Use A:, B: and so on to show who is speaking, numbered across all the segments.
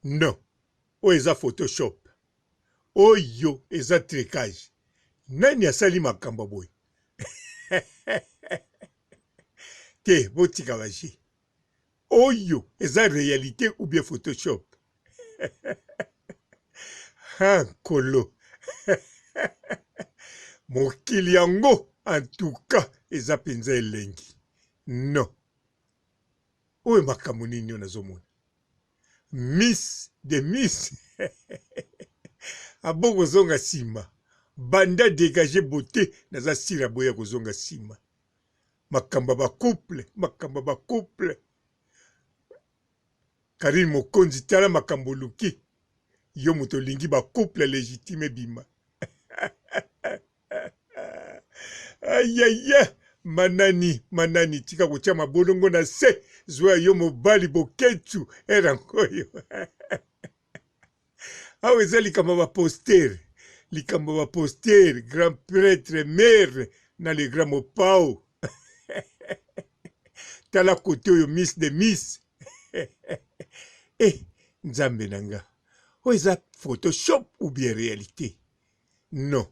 A: Non oyo eza photoshop oyo eza tricage nani asali makambo ya boye te botika ba jeux oyo eza realite ou bien photoshop ha nkolo mokili yango en tout cas eza penza elengi non oyo makambo nini oyo nazomona miss de miss abo kozonga nsima banda degage beauté naza sira boya kozonga nsima makambo ya bacouple makambo ya bacouple Karine Mokonzi tala makambo oluki yo moto olingi ba couple legitime ebima ayaya manani manani tika kotia mabolongo na se zwa yo mobali boketshu era nkoyo awa eza likambo ya bapostere likambo ya bapostere grand pretre mere na le grand mopao tala kote oyo miss de miss eh nzambe na nga oyo eza photoshop ou bien réalité non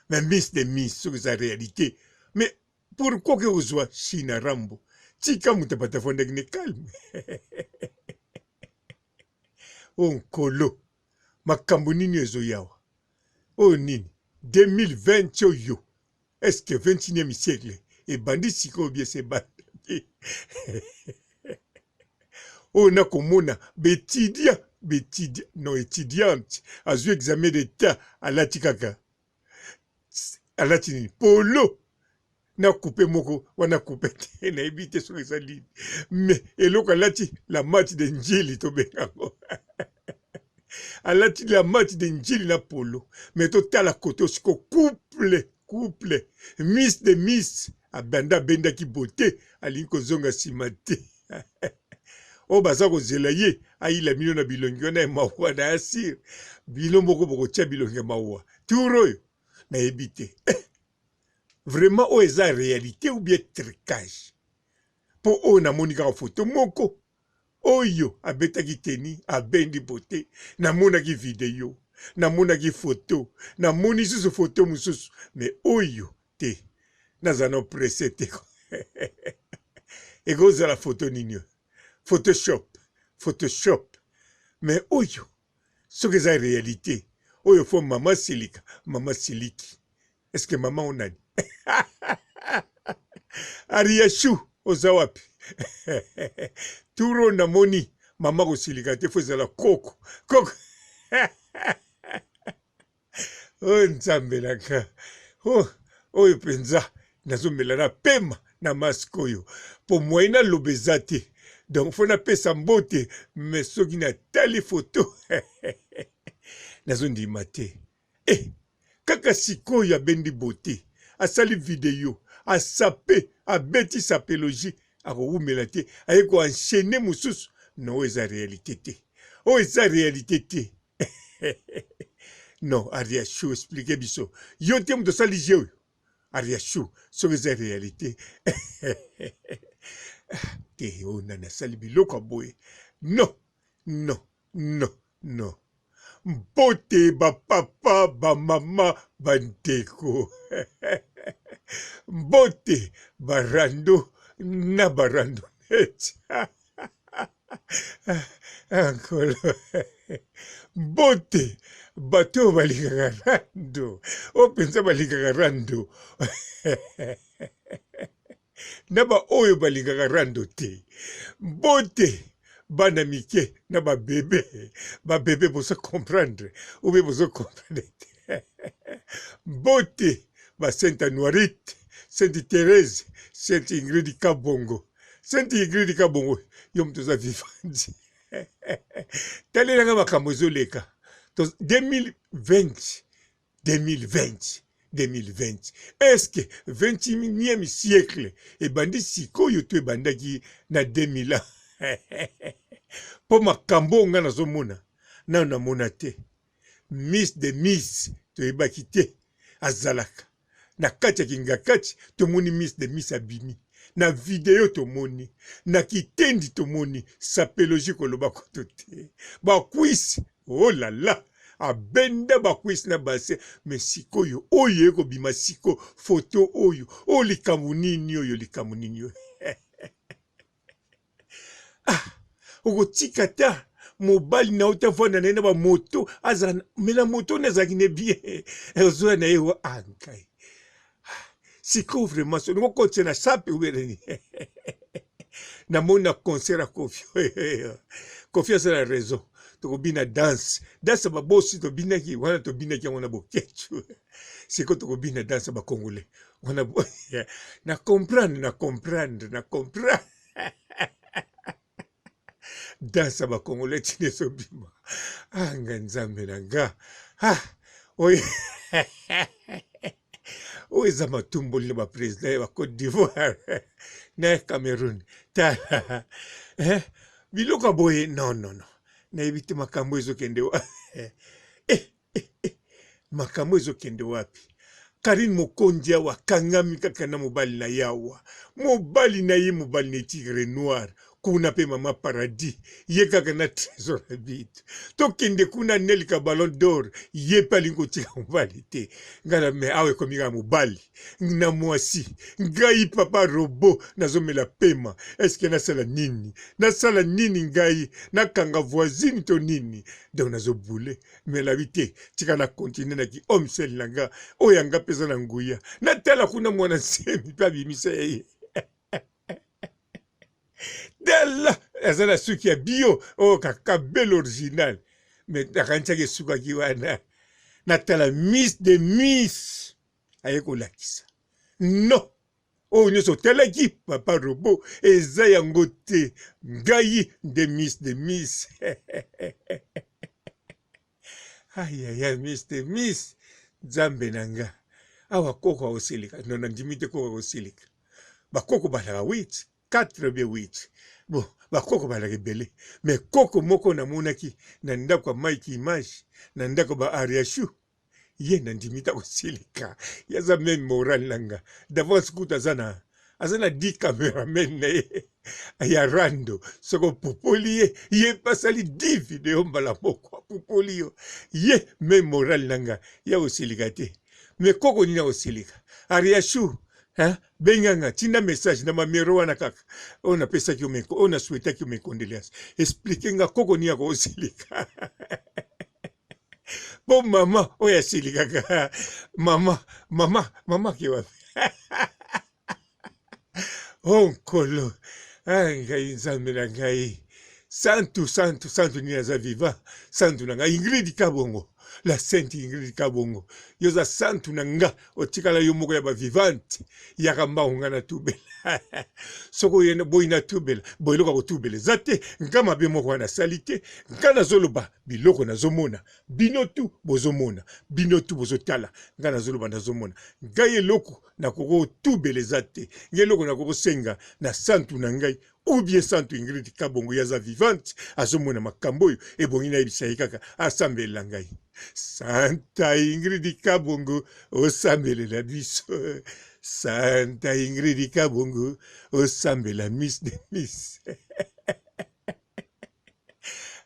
A: mais miss de miss soki eza réalité mais pourquoi oke kozwa china rambo tika moto bato afandaki ne calme o nkolo makambo nini ezoyawa oyo nini 2020 oyo est ce que 21e siècle ebandi sikoyo biese ebandaki oyo nakomona baetudiant baetudiant non étudiante azwi examen d'etat alati kaka alati nini polo na coupe moko wana coupe te nayebi te soki eza nini mais eloko alati la match de njili tobenga yango alati la match de njili na polo mais totala kote osiko couple couple miss de miss abanda abendaki beauté alingi kozonga nsima te oyo baza kozela ye ayila bino na bilongi wana ya mawa na asire bino moko bokotia bilongi ya mawa tour oyo nayebi te eh, vraiment oyo eza réalité ou bien tricage mpo oyo namoni kaka foto moko oyo abetaki teni abendi bote namonaki video namonaki foto namoni susu foto mosusu me oyo te naza no presse te ekozala foto nini oyo photoshop photoshop me oyo soki eza realite oyo fo mama silika mama siliki eske mama o nani ariachou oza wapi turo namoni mama kosilika te fo ezala koko koko oyo oh, nzambe na nga oh, oyo mpenza nazomela na pema na maske oyo mpo moye naloba eza te donc fo napesa mbote me soki natali foto nazondima te eh, kaka sikoyo abendi bote asali video asape abeti sapelogie akowumela te aye ko enchaîner mosusu no oyo eza réalité te oyo eza réalité te non ariachou explike biso yo te moto osali jeu oyo ariachou soki eza réalité te oyo nani asali biloko ya boye non non non non mbote ba papa ba mama ba ndeko mbote ba rando na ba randonnette nkolo mbote bato oyo balingaka rando oyo mpenza balingaka rando na baoyo balingaka rando te mbote bana mike na babebe babebe bozo comprendre obe bozo comprendre te mbote ba sainte anuarite sainte therese sainte ingrid kabongo sainte ingrid kabongo yo moto oza vivante talelanga makambo ezoleka 2020 2020 2020 est-ce que 21e siècle ebandi sikoyo to ebandaki na 2000 ans mpo makambo oyo ngai nazomona nano namona te miss de miss toyebaki te azalaka na kati ya kingakati tomoni miss de miss abimi Na video tomoni, na kitendi tomoni, sapelogie koloba kutu te. Ba cuisse, oh la la! Abenda ba cuisse na bassin, mais sikoyo oyo ekobima siko photo oyo, oyo likambo nini oyo, likambo nini oyo? Ah, okotika ata mobali na yo te avanda na ye na bamoto azala me na moto wana azalaki ne bien ozoya na ye ah ngai ah, sikoyo vraiment soki okotisa na sape obeleni namoni na concert ya kofi kofi aza na raison tokobina danse danse ya babosi tobinaki wana tobinaki yango na bokecu sikoyo tokobina danse ya bacongolais wana na comprendre na comprendre na comprendre danse ya bacongolais tina ezobima ah nga nzambe na nga ah oyo oyo eza matumboli na baprésident ya bacote d'ivoire na cameroun tala eh, biloko ya boye non non non nayebi te makambo ezokende eh, eh, eh, eh. Makambo ezokende wapi? Carine Mokonzi awa akangami kaka na mobali na ye awa. Mobali na ye, mobali na ye Tigre Noir. Kuna pe mama Paradis, ye kaka na Tresor Habit. Tokende kuna Nelka Ballon d'Or, ye pe alingi kotika mobali te. Ngai na mais awa ekomi kaka mobali na mwasi. Ngai papa robot nazomela pema. Est-ce que nasala nini? Nasala nini ngai? Nakanga voisine to nini? Donc nazo bouler. Mais nabi te tika na continue na ki homme seul na nga oyo ya nga mpe eza na nguya natala kuna mwana nsemi mpe abimisa ya ye tala aza na suki ya bio oyo kaka belle original mais nakanisaki esukaki wana natala miss de miss aye kolakisa non Oyo nionso otalaki papa robot eza yango te ngai nde miss de miss ayaya miss de miss nzambe na nga awa koko akosilika no nandimi te koko akosilika bakoko balaka 8 4 bien 8 bon bakoko balaka ebele mais koko moko namonaki na ndako ya mike image na ndako ba ariachou ye na ndimi ta kosilika ye aza meme moral na nga d'avance kutu aza na aza na 10 cameraman na ye ya rando soki opupoli ye ye mpe asali 10 video mbala moko apupoli yo ye meme moral na nga ye akosilika te me koko nini akosilika ariachou hein? benga nga tinda message na mamero wana kaka oyo napesaki yo oyo na souhaitaki yo mes condoléances explike nga koko nini akosilika po mama oyo asilikaka mama mama mama ake wapi o oh, nkolo ah, ngai nzambe na ngai santu santu santu nini aza viva santu na ngai ingrid kabongo la sainte ingrid kabongo yo oza santu na nga otikala yo moko ya bavivante yaka mbangu nga natubela soki oye boyi natubela boye eloko ya kotubela eza te nga mabe moko wana nasali te nga nazoloba biloko nazomona bino tu bozomona bino tu bozotala nga nazoloba nazomona ngai eloko nakoki kotubela eza te ngai eloko nakoki kosenga na santu na ngai ou bien santu Ingrid Kabongo ye aza vivante azomona makambo oyo ebongi nayebisa ye kaka asambelela ngai Santa Ingrid Kabongo osambelela biso Santa Ingrid Kabongo osambela miss de miss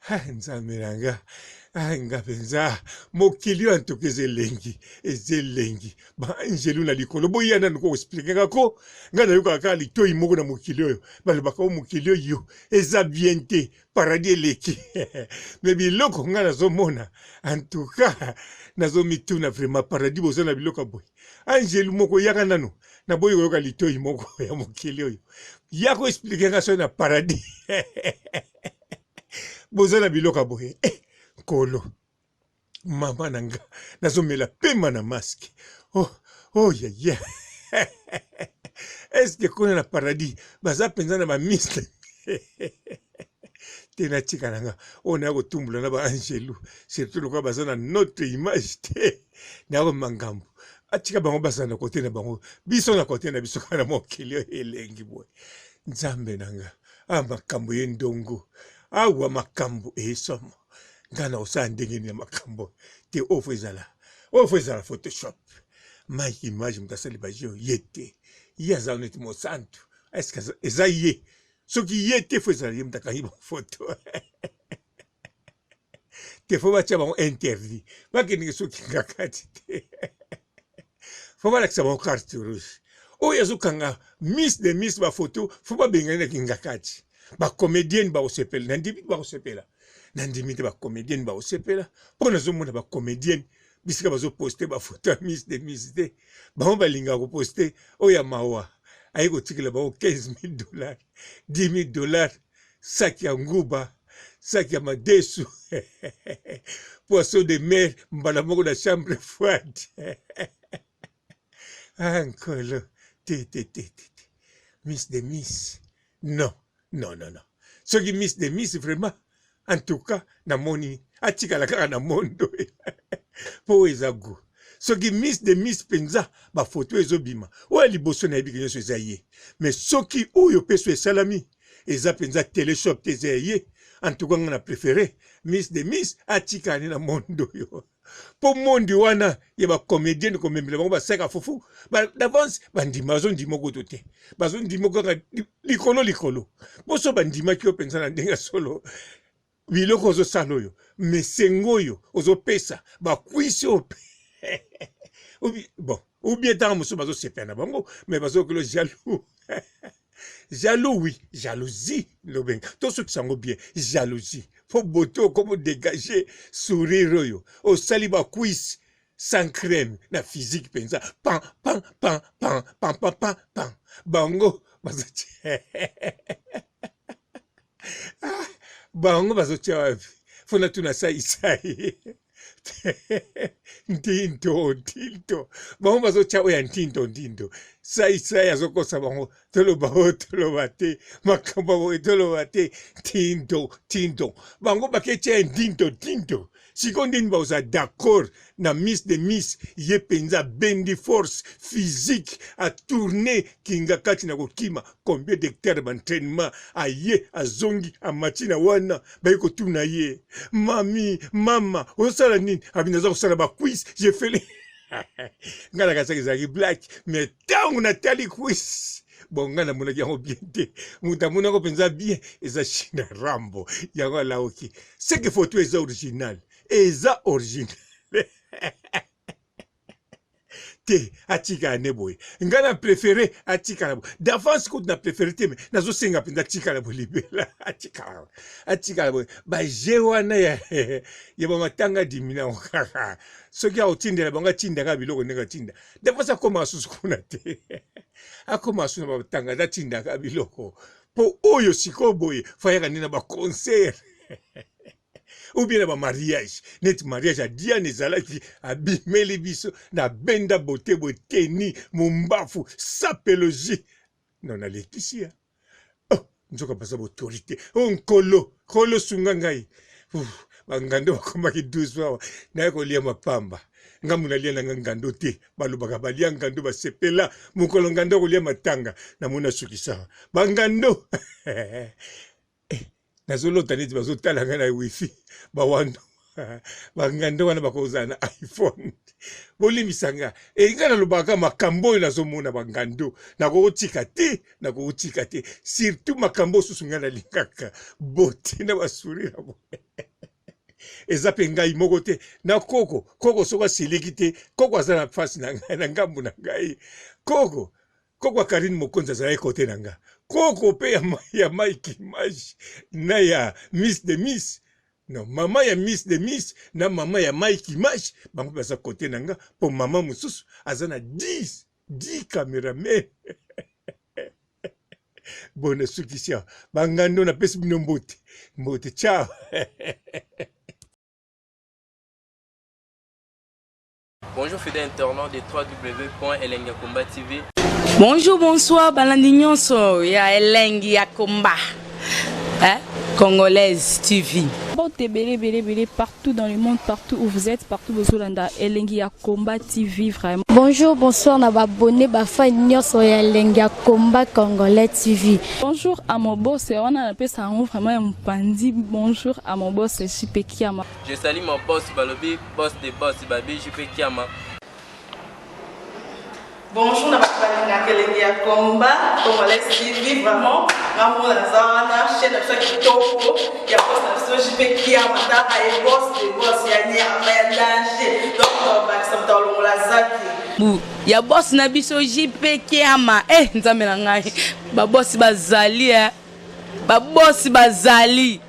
A: Ah, nzambe na nga ah, nga mpenza mokili oyo antuka eza elengi eza elengi baangelu na likolo boya nanu koexplike nga ko nga nayokaka kaka litoi moko na mokili oyo balobaka o mokili oyo eza bien te paradis eleki me biloko nga nazomona antuka nazomituna vraiment paradis boza na biloko ya boye angelu moko yaka nanu naboyi koyoka litoi moko ya mokili oyo ya koexplike nga soki na paradis boza na biloko ya boye eh, nkolo mama na nga nazomela pema na maske oh, oh yaya eske kuna na paradis baza mpenza na bamisle te natika na nga oyo naya kotumbola na baangelu surtout lokola baza na notre image te naya komema ngambo atika bango bazala na kote na bango biso na kote na biso kaka na mokili oyo elengi boye nzambe na nga a ah, makambo ye ndongo awa makambo esomo ngai na kosala ndenge nini ya makambo te oyo fo ezala oyo fo ezala photoshop mike image moto asali bajeu ye te ye aza neti mosantu. Est-ce que eza ye? Soki ye te fo ezala ye moto akangi bango foto. Te fo batia bango interdit. Bakendeke soki ngakati te. Fo balakisa bango carte rouge. Oyo azokanga miss de miss ba photo fo babengani na kingakati. Ba comedienne bakosepela nandimi bakosepela. Nandimi te ba comedienne bakosepela mpo nazomona ba comedienne bisika bazoposte ba photo ya miss de miss te. Bango balingaka koposte oyo ya mawa aye kotikela bango 15000 dollars 10000 dollars saki ya nguba saki ya madesu poisson de mer mbala moko na chambre froide ah nkolo te te te te te miss de miss non non non non soki miss de miss vraiment en tout cas namoni atikala kaka na monde oyo mpo oyo eza gout soki miss de miss mpenza bafoto ezobima oyo ya liboso nayebiki nyonso eza ye mais soki oyo mpe so esalami eza mpenza teleshop te eza ya ye en tout cas nga na préféré miss de miss atikala nde na monde oyo mpo mondi wana ya bacomedienne komemela bango basaka fufu d'avance bandima bazondima kutu te bazondima kaka likolo likolo boso bandimaki yo mpenza na ndenge ya solo biloko ozosala oyo mesengo oyo ozopesa bakwisi oyo bon ou bien ntango mosusu bazosepela na bango mais bazokelo jaloux jaloux oui jalousie lobenga tosukisa yango bien jalousie mpo bote okomo dégage sourire oyo osali bakwisi sans crème na physique mpenza pan pan pan pan pan pan pan pan bango bazotia ah, bango bazotia wapi fo natuna saisai ntinto ntinto bango bazotya oyo ya ntinto ntinto saisai azokosa bango toloba oyo toloba te makambo ya boye toloba te ntinto ntinto bango baketya ya ntinto ntinto sikoyo ndeni bakozala d'accord na miss de miss ye mpenza abendi force physique atourne kinga kati na kokima combien d'hectare baentrainement aye azongi amati na wana baye kotuna ye mami mama ozosala nini abi naza kosala baquise je fele ngai nakasaki ezalaki black mais ntango natali quiz bon ngai namonaki yango bien te moto amoni yango mpenza bien eza china rambo yango alaoki seke foto eza original eza original te atikala nde boye ngai na prefere atikala boye d'avance kutu na prefere te me nazosenga mpenza atikala boye libela atikala atikala boye baje wana ya, ya bamatanga dimi nango kaka soki akotindela bango atindaka biloko ndenge atinda d'avance akomaka susu kuna te akomaka susu na batanga atindaka biloko mpo oyo sikoyo boye fayaka nde na baconcert ou bien na ba mariage neti mariage ya Diane ezalaki abimeli biso na benda bote boye teni mumbafu sapelogie non nalekisi ya oh, nzoka baza ba autorité oh nkolo nkolo sunga ngai bangando bakomaki 12 awa naye kolia mapamba ngambo nalia nanga ngando te balobaka balia ngando basepela mokolo ngando akolia matanga namoni asukisa bangando Eh, nazolota neti bazotala ngai na wifi bawando bangando wana bakozala na iphone bolimbisa nga e ngai nalobaka makambo oyo nazomona bangando nakokotika te nakokotika te surtout makambo osusu ngai nalingaka bote na basourire na boye eza mpe ngai moko te na koko koko soki asiliki te koko aza na face na ngai na ngambo na ngai koko Koko ya Carine Mokonzi azalaki kote na nga. Koko pe ya, ya Mike Image na ya Miss de Miss. Non, mama ya Miss de Miss na mama ya Mike Image bango baza kote na nga po mama mosusu aza na 10 10 cameraman. Bon, nasukisi awa. Bangando napesi bino mbote. Mbote, ciao.
B: Bonjour fidèle internaute de www.elengiyakomba TV.
C: Bonjour, bonsoir, balandi nyonso ya Elengi ya Komba. Hein? Congolaise TV.
D: Mbote ebele ebele ebele partout dans le monde, partout où vous êtes, partout bozolanda Elengi ya Combat TV vraiment.
E: Bonjour, bonsoir na ba abonné ba fan nyonso ya Elengi ya Combat Congolais TV.
D: Bonjour à mon boss, wana napesa yango vraiment ya mopandi. Bonjour à mon boss JP Kiama.
B: Je salue mon boss balobi boss de boss babi JP Kiama.
F: Bonjour na bato balingaka elengi ya combat congolais TV, vraiment nga moko naza wana, chaîne na biso ya kitoko ya boss na biso JP Kiama, taka ye boss de boss ya nyama ya danger, donc bakisa moto alongola zaki
C: Bu ya boss na biso JP Kiama. Eh, nzambe na ngai, babosi bazali, eh. Babosi bazali,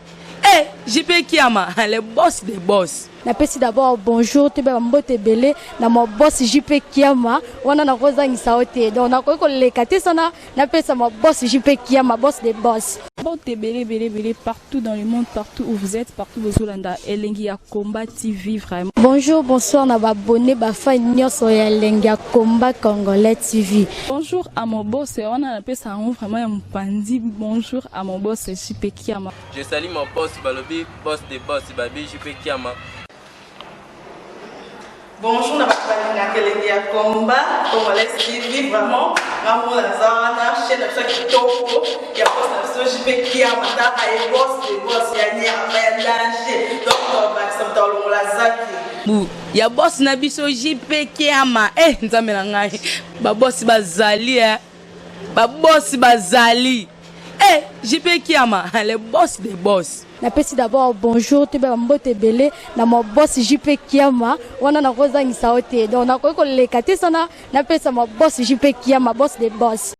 C: eh, JP Kiama, le boss des boss.
E: Napesi d'abord bonjour, toyeba bambote ebele na ma boss JP Kiama. Wana nakozangisa yo te, donc nakoki koleka te sana napesa ma boss JP Kiama, boss de boss.
D: Mbote ebele ebele ebele partout dans le monde, partout où vous êtes, partout bozolanda Elengi ya Combat TV vraiment.
E: Bonjour, bonsoir na baabonnés, bafans nyonso ya Elengi ya Combat Congolais TV.
D: Bonjour à mon boss, wana napesa yango vraiment ya mopanzi. Bonjour à mon boss JP Kiama.
B: Je salue mon boss balobi boss de boss babi JP Kiama.
F: Bonjour na bato balingaka elengi ya combat congolais TV, vraiment nga moko naza wana, chaîne na biso ya kitoko ya boss na biso JP Kiama, taka ye boss de boss ya nyama ya danger, donc bakisa moto alongola zaki
C: Bu ya boss na biso JP Kiama. Eh, nzambe na ngai, babosi bazali, eh. Babosi bazali, eh, JP Kiama, le boss des boss.
E: Napesi d'abord bonjour, toyeba bambote ebele na ma boss JP Kiama. Wana nakozangisa yo te, donc nakoki koleka te sana napesa ma boss JP Kiama, boss de boss.